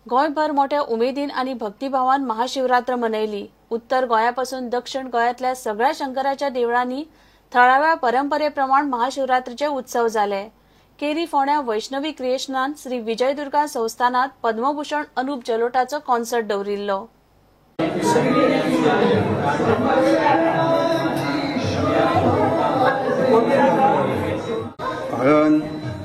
गोंयभर मोठ्या उमेदीन आनी भक्तिभावान महाशिवरात्र मनयली. उत्तर गोंयापासून दक्षिण गोंयांतल्या सगळ्या शंकराच्या देवळांनी थळाव्या परंपरेप्रमाण महाशिवरात्रीचे उत्सव जाले. केरी फोंड्या वैष्णवी क्रिएशनान श्री विजयदुर्गा संस्थानात पद्मभूषण अनुप जलोटाचो कॉन्सर्ट दवरिल्लो. हळण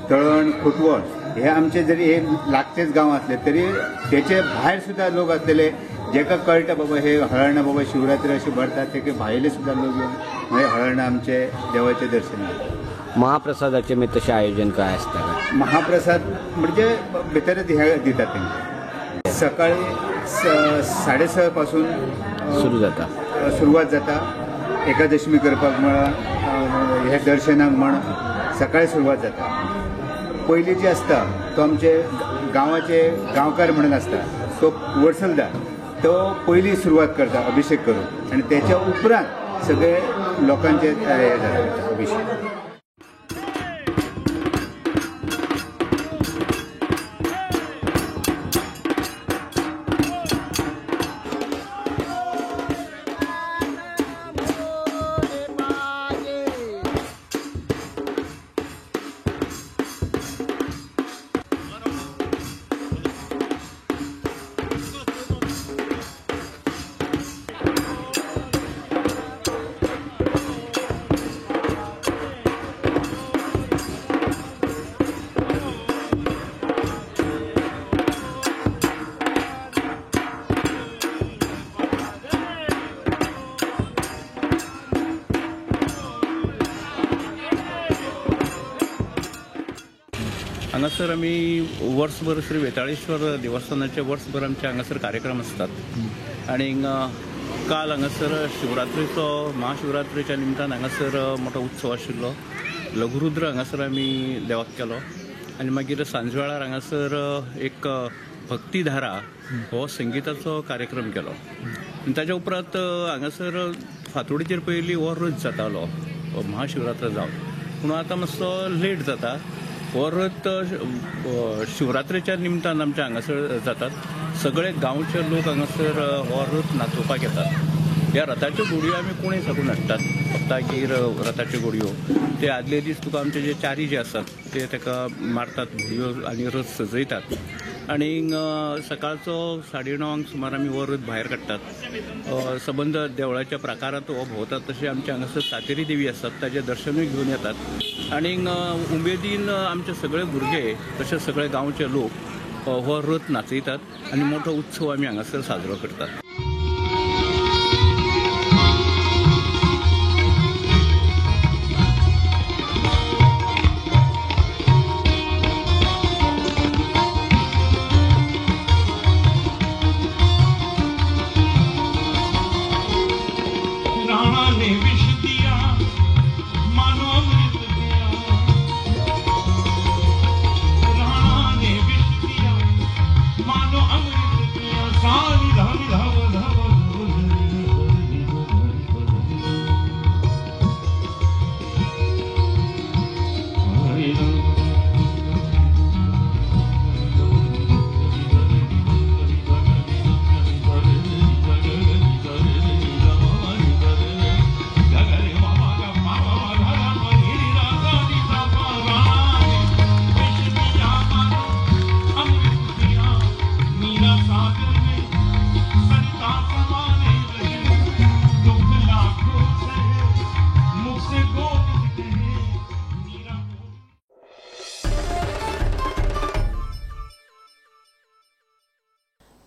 तळण खुटवण हे आमचे जरी हे लागचेच गांव असले तरी त्याचे भायर सुद्धा लोक असलेले जेका कळटा बाबा हे हळर्ण बाबा शिवरात्री अशी भरतात ते भायले सुद्धा लोक येवन हे हळर्ण आमचे देवाचे दर्शन घेतात. महाप्रसादाचे मी तशें आयोजन काय आसता? महाप्रसाद म्हणजे भितरच हे दितात तांकां. सकाळी 6:30 पासून सुरू जाता, सुरवात जाता. एकादशमी करपाक म्हण हे दर्शनाक म्हण सकाळी सुरवात जाता. पयली जी आसता तो आमचे गांवाचे गांवकार म्हणून आसता तो वडसलदार तो पयली सुरवात करता अभिषेक करून आनी त्याच्या उपरांत सगळे लोकांचे हे जाता अभिषेक. हांगासर आमी वर्सभर श्री वेताळेश्वर देवस्थानाचे वर्सभर आमचे हांगासर कार्यक्रम आसतात आनी काल हांगासर शिवरात्रीचो महाशिवरात्रीच्या निमतान हांगासर मोठो उत्सव आशिल्लो. लघुरुद्र हांगासर आमी देवाक केलो आनी मागीर सांजवेळार हांगासर एक भक्तिधारा हो संगिताचो कार्यक्रम केलो. आनी ताच्या उपरांत हांगासर फांतोडीचेर पयलीं हो रथ जातालो महाशिवरात्र जावन, पूण आतां मातसो लेट जाता. हो रथ शिवरात्रेच्या निमतान आमच्या हांगासर जातात. सगळे गांवचे लोक हांगासर हो रथ नाचोवपाक येतात. ह्या रथाच्यो घोडयो आमी कोणें साकून हाडटात, फक्तागीर रथाच्यो घोडयो ते आदले दीस तुका आमचे जे चारी जे आसात ते ताका मारतात घोडयो आनी रथ सजयतात. आनी सकाळचो 9:30 सुमार आमी हो रथ भायर काडटात. सबंद देवळाच्या प्राकारांत हो भोंवतात. तशें आमच्या हांगासर सातेरी देवी आसात ताचें दर्शनूय घेवन येतात आनी उमेदीन आमचे सगळे भुरगे तशेंच सगळे गांवचे लोक हो रथ नाचयतात आनी मोठो उत्सव आमी हांगासर साजरो करतात.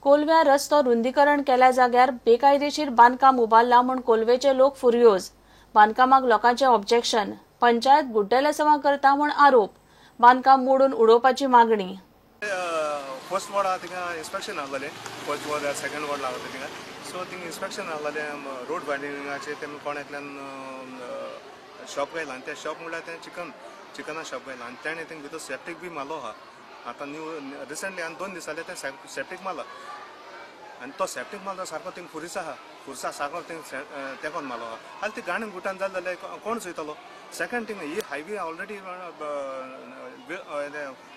कोलव्या रस्तो रुंदीकरण केल्या जाग्यार बेकायदेशीर बांदकाम उबारला म्हूण कोलवेचे लोक फुर्योज. बांदकामाक लोकांचे ऑब्जेक्शन, पंचायत गुड्डेलेसवां करता म्हूण आरोप, बांदकाम मोडून उडोवपाची मागणी. फर्स्ट वॉर्ड थिंगा इन्स्पेक्शन आहलें, फर्स्ट वॉर्ड सेकंड वॉर्ड लागले थिंगा, सो थिंगा इन्स्पेक्शन आहलें रोड वायडनिंगाचें. तेमी कोण एकल्यान शॉप घायलां आनी तें शॉप म्हणल्यार तें चिकना शॉप घायलां आनी तेणें थिंगा भितर सेप्टीक बी मारलो आहा. आतां न्यू रिसंटली आनी 2 दीस जाले तें सेप्टीक मारला आनी तो सेप्टीक मारलो सारको थिंग फुरीस आहा, फुरसा सारको थिंग तेंकोन मारलो आहा. आनी ती गाणी गुटान जालें जाल्यार कोण चोयतलो? सेकंड थिंग ही हायवे ऑलरेडी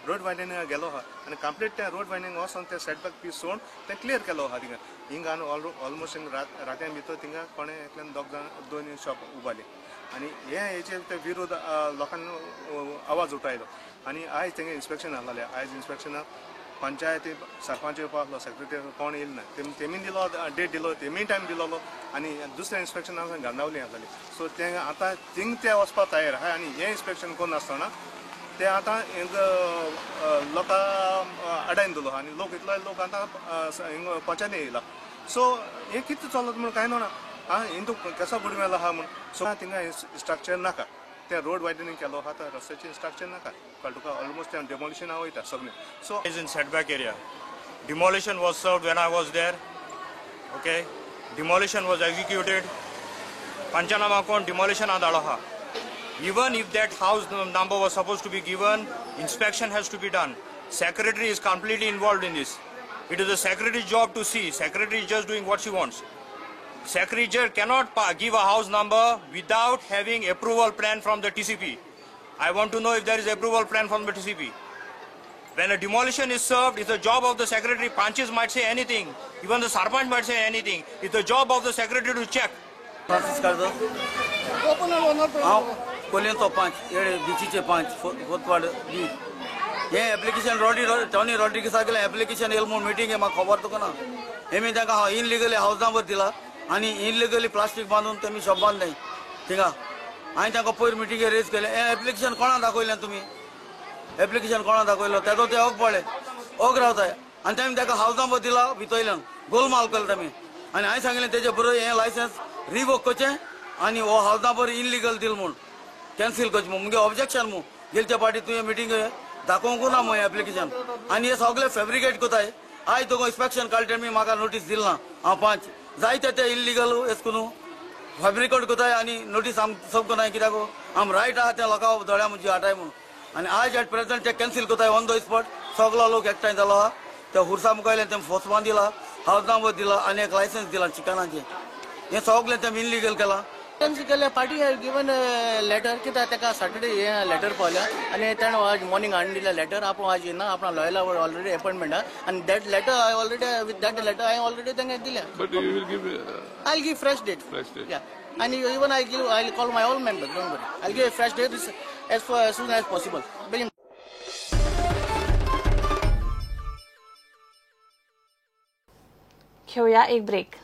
रोड वायडनिंग गेलो आहा आनी कंप्लीट ते रोड वायडनिंग वचोन ते सेटबॅक पीस सोडून ते क्लियर केलो आहा. थिंगा हिंगा ऑलमोस्ट हिंग रात्या भितर थिंगा कोणे एकल्यान दोग जाण दोन शॉप उबारली आनी हे हेचेर ते विरोध लोकांनी आवाज उठायलो आनी आयज थिंगा इन्स्पेक्शन आहलें. आयज इन्स्पेक्शनाक पंचायती सरपंच येवपा आसलो, सेक्रेटरी कोण येयले ना. तेमी दिलो डेट दिलो, तेमी टायम दिलोलो आनी दुसरें इन्स्पेक्शन गांधावली आसलेली. सो ते आतां थिंग ते वचपाक तयार आहा आनी हें इन्स्पेक्शन करून आसतना ते आतां हिंग लोकां आडायन दिलो आनी लोक इतलो लोक आतां हिंग पंचायती येयला. सो हें कितें चलत म्हूण कांय ना. आं हिंदू कसो बुडमेलो आहा म्हूण. सो थिंगा स्ट्रक्चर नाका, ते रोड वायडनिंग केलो आहा तर रस्त्याचें स्ट्रक्चर नाका, कळ्ळें तुका. ऑलमोस्ट ते डेमोलिशना वयता सगळें. So is in setback area. Demolition was served when I was there. Okay, demolition was executed. Panchanama कोण demolition धाडलो आहा. Even if that house number was supposed to be given, inspection has to be done. Secretary is completely involved in this. It is the secretary's job to see. Secretary is just doing what she wants. Secretary cannot give a house number without having approval plan from the TCP. I want to know if there is approval plan from the TCP. When a demolition is served, it's the job of the secretary. Panchis might say anything. Even the sarpanch might say anything. It's the job of the secretary to check. Francis Cardozo. हांव कोलयेंचो पांच, येडे बिचीचे पांच, fourth ward बी. हे application rowdy Tony रॉड्रिगीसा केलें application येयलें म्हूण meeting म्हाका खबर तुका ना. हेमी तांकां हांव इनलिगली हावज नंबर दिला आनी इनलिगली प्लास्टीक बांदून तेमी शॉप बांदलें थिंगा. हांवें तांकां पयर मिटींगे रेज केलें. हें एप्लिकेशन कोणा दाखयलें तुमी? एप्लिकेशन कोणा दाखयलो? तेजो ते ओग पडले, ओग रावताय आनी तेमी ताका हावज नंबर दिला भितयल्यान गोलमाल केलो तेमी. आनी हांवें सांगलें तेजे बरोबर हें लायसन्स रिवोक करचें आनी हो हावज नंबर इनलिगल दिल म्हूण कॅन्सील करचें म्हूण. मुगे ऑब्जेक्शन म्हूण गेलच्या पाटी तुवें मिटींग दाखोवंक ना म्हूण एप्लिकेशन. आनी हे सगळे फेब्रिकेट करताय. आयज तुका इन्स्पेक्शन काडटा तेमी म्हाका नोटीस दिल ना. हांव पांच जायते ते इल्लिगल एस करून फेब्रिकेट करताय आनी नोटीस आम सब करनाय कित्याक आम रायट आहा त्या लोकां दोळ्या मुजी हाटाय म्हूण. आनी आयज एट प्रेझेंट ते कॅन्सील करताय ऑन the spot. सगलो लोक एकठांय जालो आहा. ते हुरसा मुखायल्यान तें फोसवान दिला, हावज नंबर दिला आनी एक लायसन्स दिला चिकनाचें. हें सगळें तें इनलिगल केलां. केल्या पार्टी have given letter कित्याक ताका सॅटर्डे हें लेटर पावल्या आनी ताणें आज मॉर्निंग हाडून दिलें लेटर. आपूण आज येना, आपणा लॉयला ऑलरेडी अपॉयंटमेंट आहा आनी that letter I already with that letter हांवें ऑलरेडी तांकां दिल्या. I will give fresh date. या आनी even I give I call my all member, don't worry, I give fresh date as soon as possible. घेऊया एक break.